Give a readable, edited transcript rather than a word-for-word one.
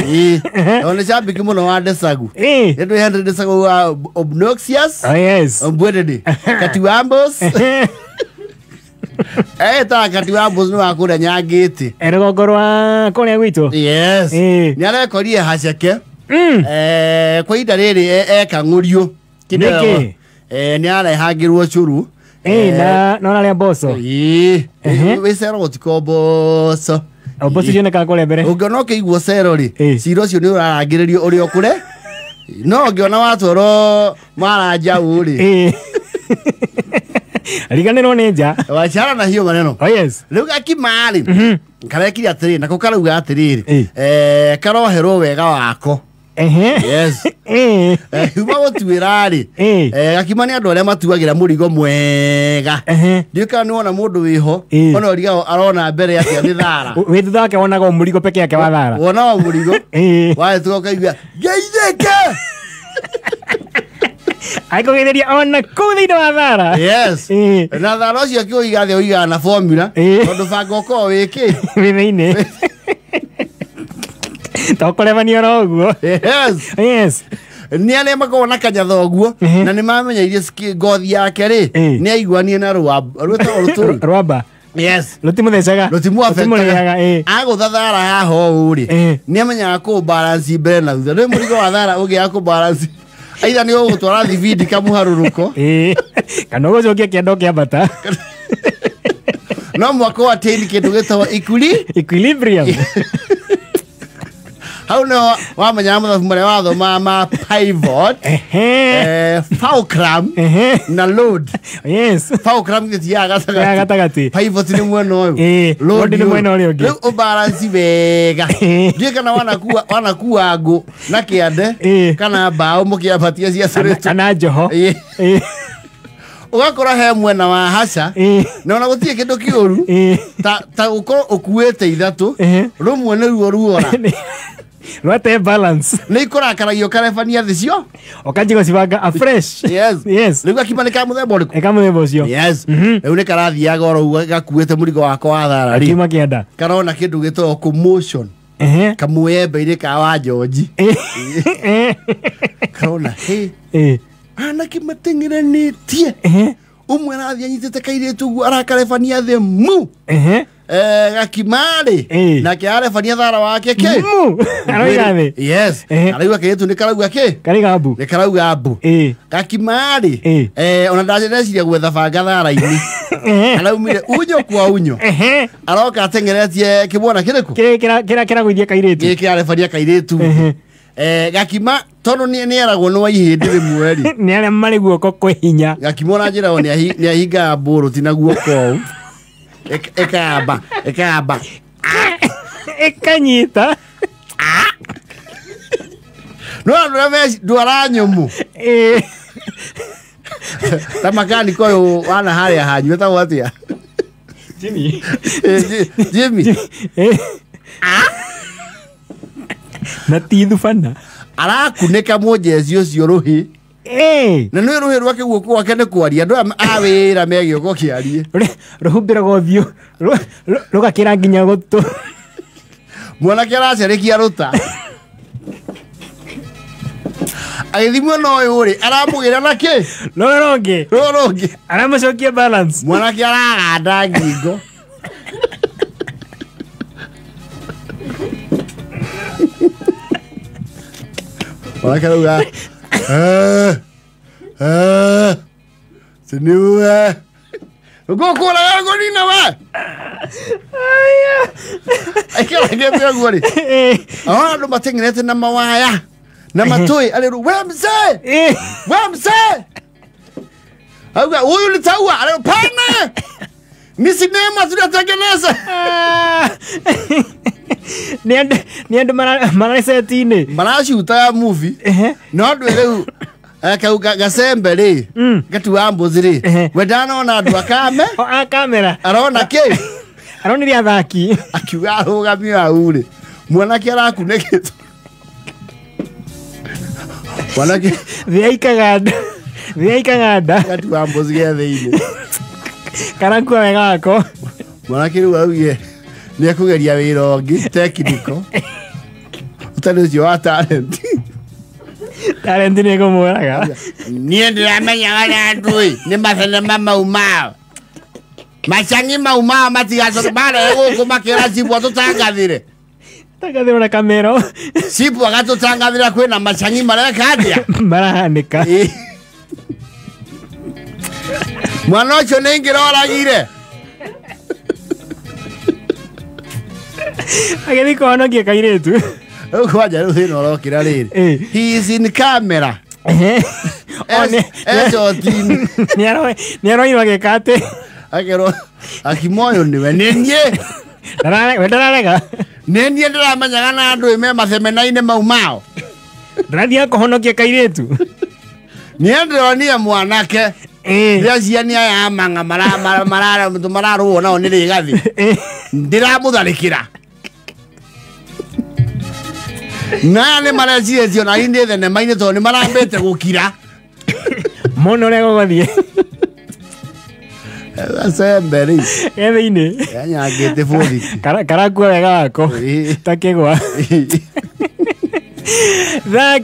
Ĩĩ. Tondũ nĩ cambĩki mũno wa Desagu. Ĩĩ. Nĩ twĩ Henry Desagu wa obnoxious. Oh yes. Ombwedede. Katiwambos. Etaga Katiwambos nĩ wa kũrĩa Nyangĩtĩ. Rũgongo rwa kũrĩa gwitũ. Yes. Ĩĩ. Nĩ arekorire haceke. Kwa ihinda rĩrĩ ekang'ũrio. Nĩkĩ? Nĩ arehangĩrwo cũrũ. Ĩĩ, na no ararĩa mboco. Ĩĩ. Ehe. Wĩ cero gũtiko mboco. O mboco cionekaga kũrĩa mbere. Ũngĩona ũkĩigua cero rĩ, Ĩĩ. cira ũcio nĩ ũrarangĩrĩrio ũrĩa ũkũre. No ũngĩona watwarwo maranjau rĩ, Ĩĩ. Riganĩrwo nĩ nja. wachana na hiyo maneno. Oh yes. Rĩu gakima rĩ, karekire atĩrĩrĩ, nako karauga atĩrĩrĩ, Ĩĩ. karoherwo wega wako. Ehe. Yes. Ĩĩ. Uma gũtuĩra rĩ, Ĩĩ. gakima nĩ andũ arĩa matuagĩra mũrigo mwega. Ehe. Ndiũĩ kana nĩwona mũndũ wĩho, Ĩĩ. ona ũrigagwo arona mbere atĩa nĩ thara. Wĩ thutha wake wonaga o mũrigo peke yake wa thara. Wona o mũrigo, Ĩĩ. wahĩtũka ũkaigua ngeithĩke. Akũgeithĩria ona kũu thĩinĩ wa thara. Yes. Ĩĩ. Na thara ũcio akĩũiga thĩ ũigaga na formula, Ĩĩ. tondũ banga ũkoragwo wĩ kĩ? Wĩ thĩinĩ. Tokorebania oro ũguo. Yes. Yes. Nĩ arĩa makoragwo na kanyatha ũguo, Ehe. na nĩ mamenyeirie ngothi yake rĩ, Ĩĩ. nĩ aiguanie na rwĩtagwo rũtũrũ. Rwamba. Yes. Rũtimũthecaga. Rũtimũafectaga. Rũtimũrĩaga, ĩĩ. Agũtha thara haha ũũ rĩ, Ĩĩ. nĩ amenyaga kũ balance mbere na thutha. Nĩ mũrigo wa thara ũngĩaga kũ balance, aitha nĩ ũgũtwara thibindi kamũharũrũko. Ĩĩ. Kana ũgũcokia kĩanda ũkĩambata. No mwaka wa attain kĩndũ gĩtagwo Equilibrium. Hau nĩho wamenyaga mathabu marĩa wathomaga ma pivot, Ehe. fulcrum Ehe. na load. Yes. Fulcrum gĩtiaga Ya gatagatĩ. gatagatĩ. Pivot nĩ mwena ũyũ. Ĩĩ, load nĩ ũyũ. mwena ũrĩa ũngĩ. Rĩu ũbalance wega. Ĩĩ. Ndiũĩ kana wanakua ngũ na kĩande Ĩĩ. kana mbaũ mũkĩambatia ciacũrĩtwo. Kana njoho. Ĩĩ. Ĩĩ. Ũgakora he mwena wa haca, Ĩĩ. na ona gũtirĩ kĩndũ kĩũru Ĩĩ. ta gũkorwo ũkuĩte ithatũ, Ehe. rũmwe nĩruo ruora. Rwate balance. Nĩ ikũrakaragio karebania thĩ cio. Ũkanjia gũcibanga afresh. Yes. Yes. Rĩu gakima nĩ ka mũthemba ũrĩkũ? Ĩka mũthemba ũcio. Yes. Rĩu nĩ karathiaga oro ũguo gakuĩte mũrigo wako wa thara rĩ, Kiuma kĩanda. karona kĩndũ gĩtagwo commotion Ehe. kamũembe-inĩ ka wa George. Ĩĩ. Karona hĩ Ĩĩ. anake mateng'eranĩtie, Ehe. ũmwe arathiĩ anyitĩte kairĩtu ũguo arakarebania thĩ mu. Ehe. Gakima rĩ, Ĩĩ. nake arebania thara wake kĩ? Mu. Aroiga thĩ. Yes. Ehe. Arauga kairĩtu nĩ karauga kĩ? Karaiga mbu. Nĩ karauga mbu. Ĩĩ. Gakima rĩ, Ĩĩ. ona ndeciria gwetha banga thara-inĩ. Ehe. Araumire unyo kwa unyo. Ehe. Aroka ateng'eretie kĩmwana kĩrĩkũ? Kĩrĩa kĩra kĩragũithia kairĩtu. Gĩkĩ arebania kairĩtu. Ehe. Gakima tondũ nĩ eragwo nĩ wa ihĩndĩ rĩmwe rĩ. Nĩ arĩa marĩ guoko kwĩ hinya. Gakima ona njĩra nĩ ahingaga mbũrũti na guoko ũũ. Ĩkamba, ĩkamba. Ĩkanyita. No andũ arĩa me ndwara nyũmũ. Ĩĩ. Ta makaniko ũyũ wana harĩa hanyu etagwo atĩa? Jimmy. Jimmy. Ĩĩ. Na ti thubana. Arakunĩka mũnjeci ũcio rũhĩ. Ĩĩ. Na nĩ rũhĩ rwake guoko gwake nĩ kwaria. Andũ aya a wĩra me gĩoko kĩarie. Rũhumbĩraga ũthiũ. Rũgakĩra nginya gũtũ. Mwanake aracerĩkia rũta. Agĩthiĩ mwena ũyũ rĩ, aramũgĩra na kĩ? Rũrũ rũngĩ. Rũrũ rũngĩ. Aramũcokia balance. Mwanake araganda ngingo. Mwanake arauga, siniue. Ngũkũraga ngũnina we. Aikara ũguo rĩ. Ĩĩ. Arona andũ mateng'erete na mawaya na matũĩ arĩ rũ, we mzee, Ĩĩ. we mzee. Auga huyu nitaua. Arĩ pana. Ni sinema tunatengeneza. Ah. Nĩ andũ mararĩ seti-inĩ. Maracutaga movie. Ehe. No andũ rĩu kau gacembe rĩ, gatua mbũzi rĩ, Ehe. we ndanona andũ akame. O a kamera. Arona kĩ? Aronire athaki. Akiuga arũgamio hau rĩ, mwanake arakunĩkĩtwo. Mwanake Thĩ aikaganda. Thĩ aikaganda. gatua mbũzi ge thĩinĩ. Karakua wega wako. Mwanake rĩu augire nĩ ekũgeria wĩra ũngĩ technical. Ũtarĩ ũcio wa talent. Talent nĩ ĩkũmũraga. Niĩ ndĩramenyaga na andũ ĩ nĩ mathenema mau mao macangi mau mao matigacoke marehe gũkũ makĩra cibu atũtangathĩre. Tangathĩrwo na kamero. Cibu agatũtangathĩra kwĩna macangi mareka atĩa. Marahanĩka. Ĩ. Mwana ũcio nĩ ingĩroragire. Agĩthiĩ kũhonokia kairĩtu. Rĩu kwanja rĩu thĩna ũrokĩra rĩrĩ. Ĩ. He is in camera. Ehe. O, Ecotini. nĩaroirwo agĩka atĩ. Akerwo akimoyo nĩwe nĩ niĩ. We ndararega. Nĩ niĩ ndĩramenyaga na andũ ĩ me mathemena-inĩ mau mao. Ndarathiaga kũhonokia kairĩtu. Niĩ ndĩronire mwanake. Ĩ. Rĩrĩa ciani aya amang'a mararũo nao nĩ rĩgathi. Ĩ. Ndĩramũtharĩkĩra. Na nĩ marecirĩtie ona indĩ thenema-inĩ tondũ nĩ marambĩte gũkira. Mona ũrĩa gũgũthiĩ. Acembe rĩ. Ge thĩinĩ. Yanyangĩte bũthiti. Karakua wega wako. Ĩ. Ta kĩgwa. Thaa